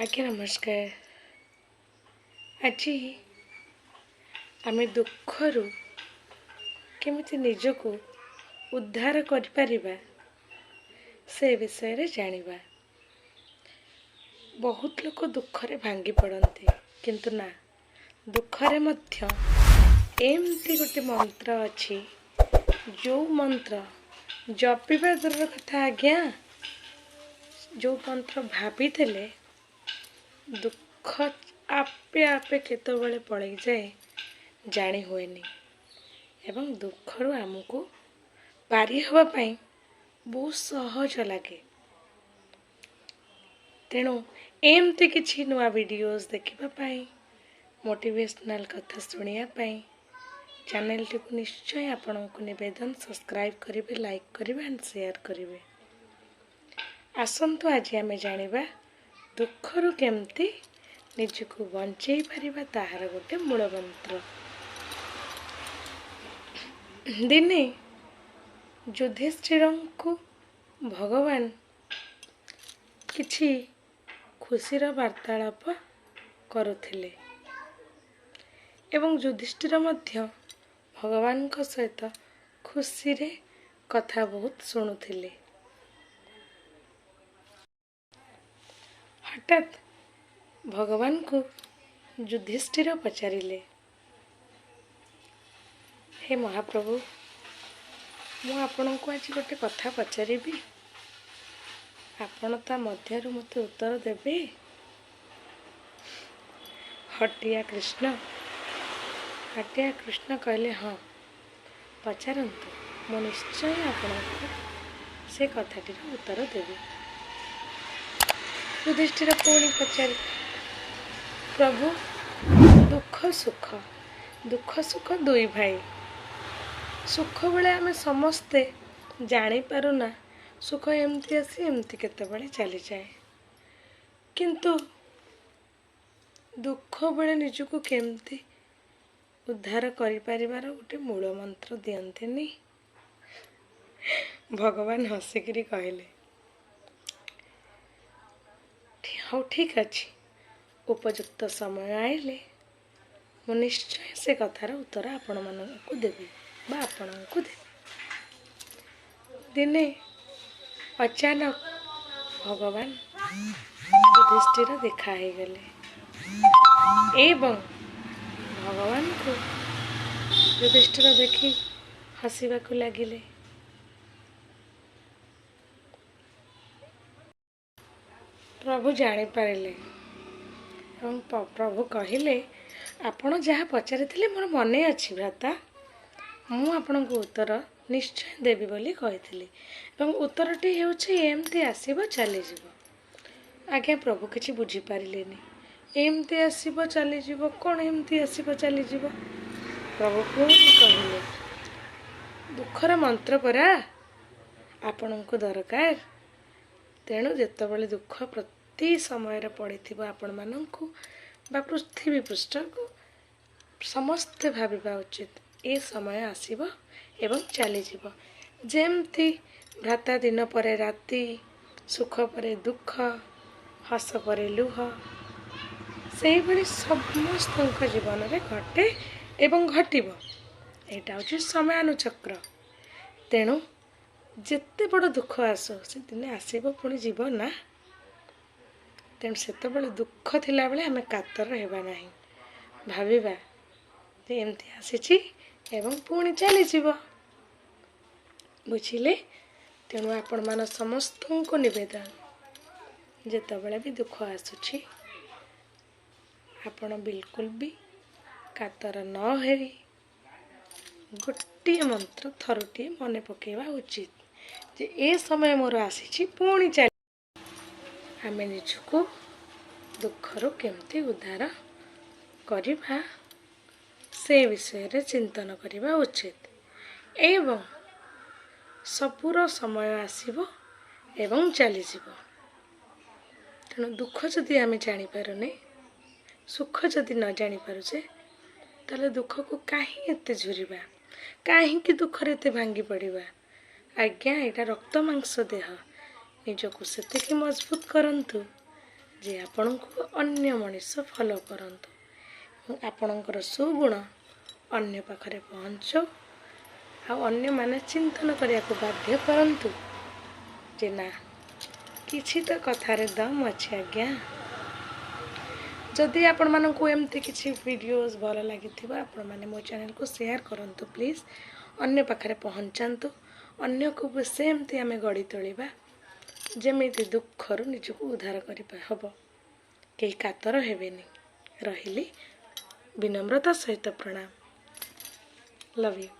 ଆଜ୍ଞା ନମସ୍କାର। ଆଜି ଆମେ ଦୁଃଖରୁ କେମିତି ନିଜକୁ ଉଦ୍ଧାର କରିପାରିବା ସେ ବିଷୟରେ ଜାଣିବା। ବହୁତ ଲୋକ ଦୁଃଖରେ ଭାଙ୍ଗି ପଡ଼ନ୍ତି, କିନ୍ତୁ ନା, ଦୁଃଖରେ ମଧ୍ୟ ଏମିତି ଗୋଟେ ମନ୍ତ୍ର ଅଛି, ଯେଉଁ ମନ୍ତ୍ର ଜପିବା ଦୂରର କଥା ଆଜ୍ଞା, ଯେଉଁ ମନ୍ତ୍ର ଭାବିଦେଲେ ଦୁଃଖ ଆପେ ଆପେ କେତେବେଳେ ପଳେଇଯାଏ ଜାଣି ହୁଏନି ଏବଂ ଦୁଃଖରୁ ଆମକୁ ପାରି ହେବା ପାଇଁ ବହୁତ ସହଜ ଲାଗେ। ତେଣୁ ଏମିତି କିଛି ନୂଆ ଭିଡ଼ିଓସ୍ ଦେଖିବା ପାଇଁ, ମୋଟିଭେସନାଲ୍ କଥା ଶୁଣିବା ପାଇଁ ଚ୍ୟାନେଲଟିକୁ ନିଶ୍ଚୟ ଆପଣଙ୍କୁ ନିବେଦନ, ସବସ୍କ୍ରାଇବ୍ କରିବେ, ଲାଇକ୍ କରିବେ ଆଣ୍ଡ ସେୟାର କରିବେ। ଆସନ୍ତୁ ଆଜି ଆମେ ଜାଣିବା ଦୁଃଖରୁ କେମିତି ନିଜକୁ ବଞ୍ଚେଇ ପାରିବା, ତାହାର ଗୋଟେ ମୂଳ ମନ୍ତ୍ର। ଦିନେ ଯୁଧିଷ୍ଠିରଙ୍କୁ ଭଗବାନ କିଛି ଖୁସିର ବାର୍ତ୍ତାଳାପ କରୁଥିଲେ ଏବଂ ଯୁଧିଷ୍ଠିର ମଧ୍ୟ ଭଗବାନଙ୍କ ସହିତ ଖୁସିରେ କଥା ବହୁତ ଶୁଣୁଥିଲେ। ହଠାତ୍ ଭଗବାନଙ୍କୁ ଯୁଧିଷ୍ଠିର ପଚାରିଲେ, ହେ ମହାପ୍ରଭୁ, ମୁଁ ଆପଣଙ୍କୁ ଆଜି ଗୋଟେ କଥା ପଚାରିବି, ଆପଣ ତା ମଧ୍ୟରୁ ମୋତେ ଉତ୍ତର ଦେବେ? ହଟିଆ କୃଷ୍ଣ କହିଲେ, ହଁ ପଚାରନ୍ତୁ, ମୁଁ ନିଶ୍ଚୟ ଆପଣଙ୍କୁ ସେ କଥାଟିର ଉତ୍ତର ଦେବି। ଯୁଧିଷ୍ଠିର ପୁଣି ପଚାରିଲେ, ପ୍ରଭୁ, ଦୁଃଖ ସୁଖ ଦୁଇ ଭାଇ। ସୁଖ ବେଳେ ଆମେ ସମସ୍ତେ ଜାଣିପାରୁନା, ସୁଖ ଏମିତି ଆସି ଏମିତି କେତେବେଳେ ଚାଲିଯାଏ, କିନ୍ତୁ ଦୁଃଖ ବେଳେ ନିଜକୁ କେମିତି ଉଦ୍ଧାର କରିପାରିବାର ଗୋଟେ ମୂଳ ମନ୍ତ୍ର ଦିଅନ୍ତିନି? ଭଗବାନ ହସିକିରି କହିଲେ, ହଉ ଠିକ୍ ଅଛି, ଉପଯୁକ୍ତ ସମୟ ଆଇଲେ ମୁଁ ନିଶ୍ଚୟ ସେ କଥାର ଉତ୍ତର ଆପଣମାନଙ୍କୁ ଦେବି ବା ଆପଣଙ୍କୁ ଦେବି। ଦିନେ ଅଚାନକ ଭଗବାନ ଯୁଧିଷ୍ଠିର ଦେଖା ହେଇଗଲେ ଏବଂ ଭଗବାନଙ୍କୁ ଯୁଧିଷ୍ଠିର ଦେଖି ହସିବାକୁ ଲାଗିଲେ। ପ୍ରଭୁ ଜାଣିପାରିଲେ ଏବଂ ପ୍ରଭୁ କହିଲେ, ଆପଣ ଯାହା ପଚାରିଥିଲେ ମୋର ମନେ ଅଛି ଭ୍ରାତା, ମୁଁ ଆପଣଙ୍କୁ ଉତ୍ତର ନିଶ୍ଚୟ ଦେବି ବୋଲି କହିଥିଲି ଏବଂ ଉତ୍ତରଟି ହେଉଛି ଏମିତି ଆସିବ ଚାଲିଯିବ। ଆଜ୍ଞା ପ୍ରଭୁ କିଛି ବୁଝିପାରିଲେନି, ଏମିତି ଆସିବ ଚାଲିଯିବ, କ'ଣ ଏମିତି ଆସିବ ଚାଲିଯିବ? ପ୍ରଭୁ ପୁଣି କହିଲେ, ଦୁଃଖର ମନ୍ତ୍ର ପରା ଆପଣଙ୍କୁ ଦରକାର, ତେଣୁ ଯେତେବେଳେ ଦୁଃଖ ପ୍ରତି ସମୟରେ ପଡ଼ିଥିବ ଆପଣମାନଙ୍କୁ ବା ପୃଥିବୀ ପୃଷ୍ଠକୁ, ସମସ୍ତେ ଭାବିବା ଉଚିତ ଏ ସମୟ ଆସିବ ଏବଂ ଚାଲିଯିବ। ଯେମିତି ଭ୍ରାତା ଦିନ ପରେ ରାତି, ସୁଖ ପରେ ଦୁଃଖ, ହସ ପରେ ଲୁହ, ସେଇଭଳି ସମସ୍ତଙ୍କ ଜୀବନରେ ଘଟେ ଏବଂ ଘଟିବ। ଏଇଟା ହେଉଛି ସମୟାନୁଚକ୍ର। ତେଣୁ ଯେତେ ବଡ଼ ଦୁଃଖ ଆସୁ, ସେ ଦିନେ ଆସିବ ପୁଣି ଯିବ ନା। ତେଣୁ ସେତେବେଳେ ଦୁଃଖ ଥିଲାବେଳେ ଆମେ କାତର ହେବା ନାହିଁ, ଭାବିବା ଯେ ଏମିତି ଆସିଛି ଏବଂ ପୁଣି ଚାଲିଯିବ। ବୁଝିଲେ? ତେଣୁ ଆପଣମାନ ସମସ୍ତଙ୍କୁ ନିବେଦନ, ଯେତେବେଳେ ବି ଦୁଃଖ ଆସୁଛି ଆପଣ ବିଲକୁଲ ବି କାତର ନ ହେଇ ଗୋଟିଏ ମନ୍ତ୍ର ଥରୁଟିଏ ମନେ ପକାଇବା ଉଚିତ ଯେ ଏ ସମୟ ମୋର ଆସିଛି ପୁଣି ଚାଲି। ଆମେ ନିଜକୁ ଦୁଃଖରୁ କେମିତି ଉଦ୍ଧାର କରିବା ସେ ବିଷୟରେ ଚିନ୍ତନ କରିବା ଉଚିତ ଏବଂ ସବୁର ସମୟ ଆସିବ ଏବଂ ଚାଲିଯିବ। ତେଣୁ ଦୁଃଖ ଯଦି ଆମେ ଜାଣିପାରୁନେ, ସୁଖ ଯଦି ନ ଜାଣିପାରୁଛେ, ତାହେଲେ ଦୁଃଖକୁ କାହିଁ ଏତେ ଝୁରିବା, କାହିଁକି ଦୁଃଖରେ ଏତେ ଭାଙ୍ଗି ପଡ଼ିବା? ଆଜ୍ଞା ଏଇଟା ରକ୍ତ ମାଂସ ଦେହ, ନିଜକୁ ସେତିକି ମଜବୁତ କରନ୍ତୁ। ଯେ ଆପଣଙ୍କୁ ଅନ୍ୟ ମଣିଷ ଫଲୋ କରନ୍ତୁ ଏବଂ ଆପଣଙ୍କର ସୁଗୁଣ ଅନ୍ୟ ପାଖରେ ପହଞ୍ଚୁ, ଆଉ ଅନ୍ୟମାନେ ଚିନ୍ତନ କରିବାକୁ ବାଧ୍ୟ କରନ୍ତୁ ଯେ ନା, କିଛି ତ କଥାରେ ଦମ୍ ଅଛି ଆଜ୍ଞା। ଯଦି ଆପଣମାନଙ୍କୁ ଏମିତି କିଛି ଭିଡ଼ିଓଜ୍ ଭଲ ଲାଗିଥିବ, ଆପଣମାନେ ମୋ ଚ୍ୟାନେଲକୁ ସେୟାର କରନ୍ତୁ ପ୍ଲିଜ୍, ଅନ୍ୟ ପାଖରେ ପହଞ୍ଚାନ୍ତୁ। ଅନ୍ୟକୁ ବି ସେମିତି ଆମେ ଗଢ଼ି ତୋଳିବା ଯେମିତି ଦୁଃଖରୁ ନିଜକୁ ଉଦ୍ଧାର କରିବା ହେବ। କେହି କାତର ହେବେନି। ରହିଲି, ବିନମ୍ରତା ସହିତ ପ୍ରଣାମ। Love you.